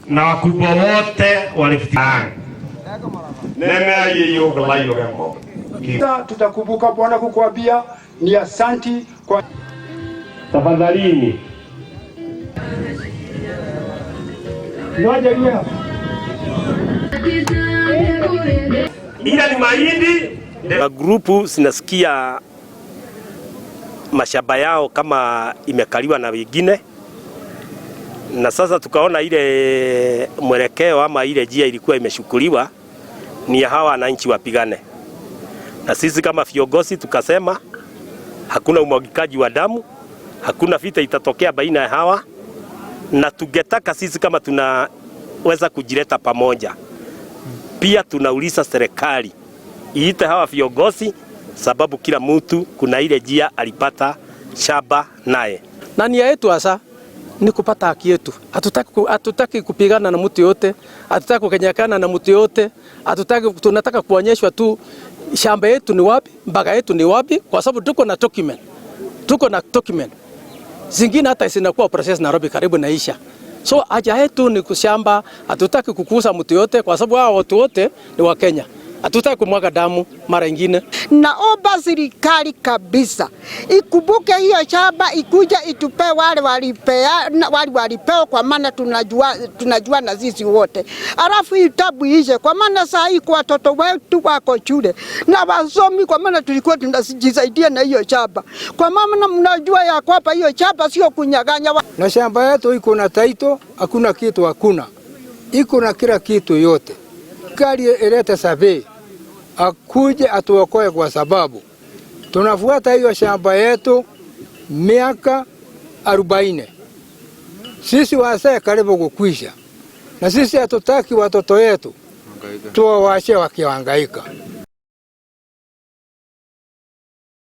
Na wakubwa wote walifikia neme yiok layiok enkop. Tutakumbuka Bwana kukuambia ni asanti kwa Tafadhalini. Ngoja. Ila ni mahindi. Magrupu zinasikia mashamba yao kama imekaliwa na wengine, na sasa tukaona ile mwelekeo ama ile njia ilikuwa imeshukuliwa ni ya hawa wananchi wapigane, na sisi kama viongozi tukasema hakuna umwagikaji wa damu, hakuna vita itatokea baina ya hawa, na tungetaka sisi kama tunaweza kujileta pamoja. Pia tunauliza serikali iite hawa viongozi, sababu kila mtu kuna ile njia alipata shamba naye. Na nia yetu hasa ni kupata haki yetu. Hatutaki kupigana na mtu yote, hatutaki kukenyakana na mtu yote, hatutaki, tunataka kuonyeshwa tu shamba yetu ni wapi, mpaka yetu ni wapi, kwa sababu tuko na document. Tuko na document. Zingine hata zinakuwa process Nairobi karibu naisha. So haja yetu ni kushamba, hatutaki kukusa mtu yote kwa sababu hao watu wote ni wa Kenya. Hatutaki kumwaga damu mara ingine. Naomba serikali kabisa ikumbuke hiyo shamba, ikuja itupe wale wale walipewa, kwa maana tunajua na sisi wote, alafu itabu ishe, kwa maana saa hii kwa watoto wetu wako shule na wasomi, kwa maana tulikuwa tunajisaidia na hiyo shamba, kwa maana mnajua ya kwamba hiyo shamba sio kunyaganya. Na shamba yetu iko na title, hakuna kitu, hakuna, iko na kila kitu yote. Serikali ilete survey akuje atuokoe, kwa sababu tunafuata hiyo shamba yetu miaka 40. Sisi wazee karibu kukwisha, na sisi hatutaki watoto wetu tuwawache wakihangaika.